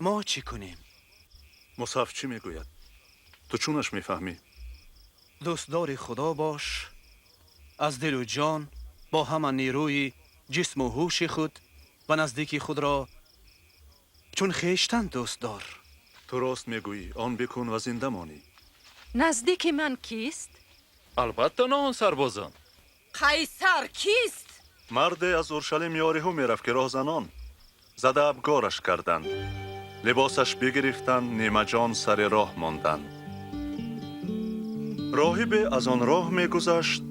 Мо чӣ кунем? Мусҳаф чӣ мегӯяд? Ту чунаш мефаҳмӣ? Дӯстдори Худо бош, аз дилу ҷон, бо ҳама нерӯи ҷисму ҳуши худ ва наздики худро чун хештан дӯст дор. Ту рост мегӯӣ, он бикун ва зинда монӣ. Наздики ман кист? Албатта, на он сарбозон. Қайсар кист? Марде аз Уршалим Ёриҳу мерафт, ки роҳзанон зада абгораш карданд, либосаш бигирифтанд, нимаҷон сари роҳ монданд. Роҳибе аз он роҳ мегузашт,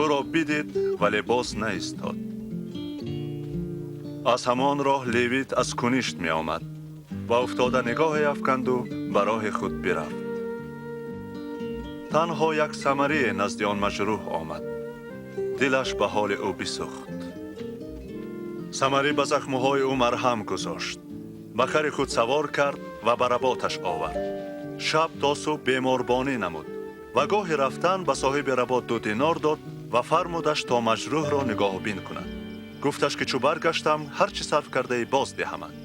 ӯро бидид, вале боз наистод. Аз ҳамон роҳ левит аз куништ меомад ва уфтода нигоҳе афканду ба роҳи худ бирафт. Танҳо як самарие назди он маҷрӯҳ омад. Дилаш ба ҳоли ӯ бисӯхт. Самарӣ ба захмҳои ӯ марҳам гузошт, ба хари худ савор кард ва ба работаш овард. Шаб то субҳ беморбонӣ намуд ва гоҳи рафтан ба соҳиби работ 2 динор дод ва фармудаш то маҷрӯҳро нигоҳубин кунад. Гуфташ, ки чу баргаштам, ҳар чӣ сарф кардаӣ, боз диҳамад.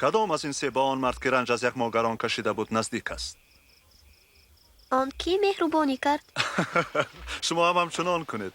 Кадом аз ин се ба он мард, ки ранҷ аз яғмогарон кашида буд, наздик аст? Он кӣ меҳрубонӣ кард. Шумо ҳам ҳамчунон кунед.